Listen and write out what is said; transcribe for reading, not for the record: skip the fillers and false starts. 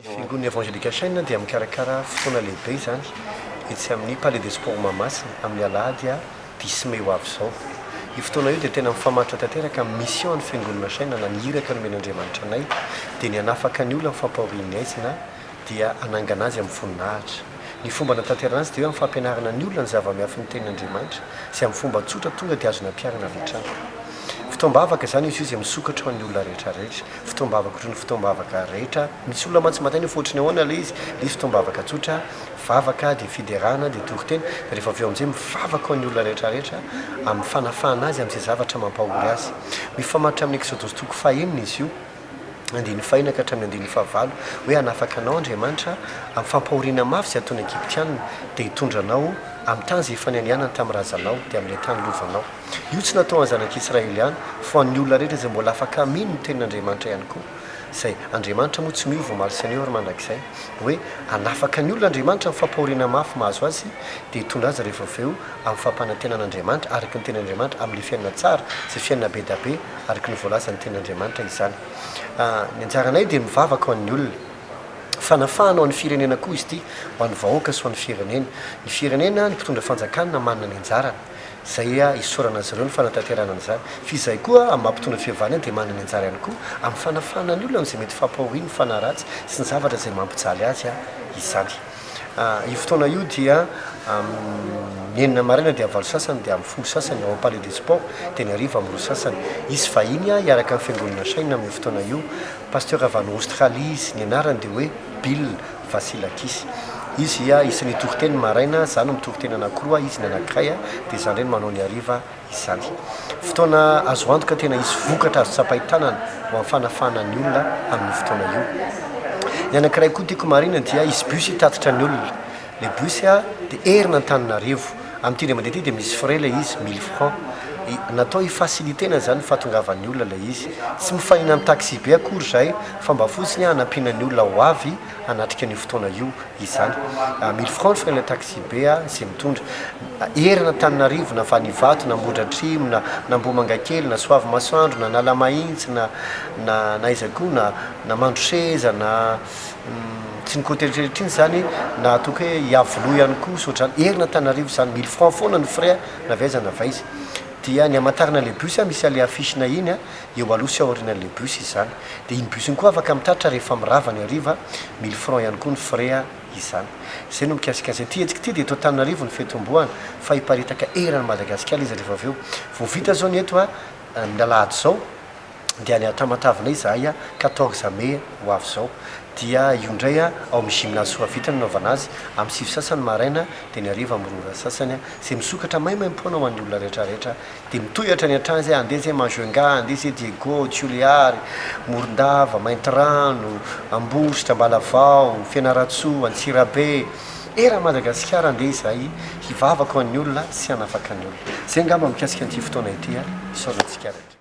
Ny Fiangonana Evangelique Chaîne dia mikarakara fotoana lehibe izany etsy amin'ny Palais des Sports Mahamasina amin'ny alahady dix mai ho avy izao. Io fotoana io dia tena mifamatotra tanteraka amin'ny mission an'ny Fiangonana Chaîne na ny iraka nomen'Andriamanitra anay dia ny hanafaka ny olona amin'ny fampahorian'ny haizina dia hanangana azy amin'ny voninahitra. Ny fomba anatanterahana azy dia hoe amin'ny fampianarana ny olona ny zava-miafin'ny Tenin'Andriamanitra izay amin'ny fomba tsotra tonga dia azony ampiharina avy hatrany. Fotoam-bavaka izany izy io izay misokatra ho an'ny olona rehetra rehetra. Fotoam-bavaka ohatran'ny fotoam-bavaka rehetra. Misy olona mantsy manteny hoe fa ohatran'ny ahoana ilay izy? Ilay izy fotoam-bavaka tsotra, vavaka dia fiderana dia toriteny, dia rehefa avy eo amin'izay mivavaka ho an'ny olona rehetra rehetra amin'ny fanafahana azy amin'izay zavatra mampahory azy. Mifamatotra amin'ny Eksodosy toko fahenina izy io. andininy fahenina ka hatramin'ny andininy fahavalo, hoe hanafaka anao Andriamanitra amin'ny fampahoriana mafy izay ataon'ny Egyptiana, dia hitondra anao amin'ny tany izay efa nianianany tamin'ny razanao, dia amin'ilay tany lovanao. Io tsy natao ho an'ny zanak'Israely ihany, fa ho an'ny olona rehetra izay mbola afaka mino ny tenin'Andriamanitra ihany koa. Izay Andriamanitra moa tsy miova omaly sy anio ary mandrakizay. Hoe hanafaka ny olona Andriamanitra amin'ny fampahoriana mafy mahazo azy, dia hitondra azy rehefa avy eo amin'ny fampanantenan'Andriamanitra, araka ny tenin'Andriamanitra, amin'ilay fiainana tsara, izay fiainana be dia be, araka ny voalazan'ny Tenin'Andriamanitra izany. Ny anjaranay dia mivavaka ho an'ny olona. Fanafahana ho an'ny firenena koa izy ity, ho an'ny vahoaka sy ho an'ny firenena. Ny firenena, ny mpitondra fanjakana manana ny anjarany. Izay isaorana azy ireo ny fanatanterahana an'izany. Fa izahay koa, amin'ny maha mpitondra fivavahana dia manana ny anjara ihany koa amin'ny fanafahana ny olona amin'izay mety fampahorian'ny fanahy ratsy sy ny zavatra izay mampijaly azy izany. Io fotoana io dia amin'ny enina maraina dia valo sasany dia amin'ny folo sasany ao Palais des Sports dia ny hariva amin'ny roa sasany. Hisy vahiny hiaraka amin'ny fiangonana Shine amin'io fotoana io. Pasteur avy any Australie izy, ny anarany dia hoe Bill Vasilakis. Izy isan'ny hitory teny maraina, za no mitory teny anankiroa, izy ny anankiray dia za indray no manao ny hariva. izany. Fotoana azo antoka tena hisy vokatra azo tsapain-tanana ho amin'ny fanafahana ny olona amin'io fotoana io. Ny anankiray koa tiako marihina dia hisy bus hitatitra ny olona. Ilay bus dia herina Antananarivo. Amin'ity indray mandeha ity dia misy frais ilay izy, mille francs. Natao hi-faciliter-na izany ny fahatongavan'ny olona ilay izy. Tsy mifanina amin'ny taxi-be akory izahay fa mba fotsiny hanampiana ny olona ho avy hanatrika an'io fotoana io. izany. Mille francs ny frais-na taxi-be izay mitondra. Eran'Antananarivo na Vanivato na Ambohidratrimo na na Ambohimangakely na Soavimasoandro na Analamahitsy na na na aiza koa na na Mandroseza na tsy ny côté rehetra rehetra iny izany na ataoko hoe Iavoloha ihany koa sy ohatr'izany. Eran'Antananarivo izany, mille francs foana ny frais na avy aiza na avy aiza. Dia ny hamantarana ilay bus misy an'ilay affiche-na iny eo aloha sy ao aorianan'ilay bus izany. Dia iny bus iny koa afaka mitatitra rehefa mirava ny hariva, mille francs ihany koa ny frais izany. Izay no mikasika azy. Ity hetsika ity dia eto Antananarivo ny fitomboana fa hiparitaka eran'i Madagasikara izy rehefa avy eo. Vao vita izao ny eto amin'ny alahady izao dia any Tamatave izahay 14 mai ho avy izao. Dia io indray ao amin'ny gymnase Soavita no anaovana azy amin'ny sivy sasany maraina dia ny hariva amin'ny roa ora sasany izay misokatra maimaimpoana ho an'ny olona rehetra rehetra. Dia mitohy hatrany hatrany zay, andeha zay Majunga, andeha zay Diego, Tuléar, Morondava, Maintirano, Ambositra, Ambalavao, Fianarantsoa, Antsirabe, eran'i Madagasikara andeha izahay hivavaka ho an'ny olona sy hanafaka ny olona. Zay angamba mikasika an'ity fotoana ity a, isaorana antsika rehetra.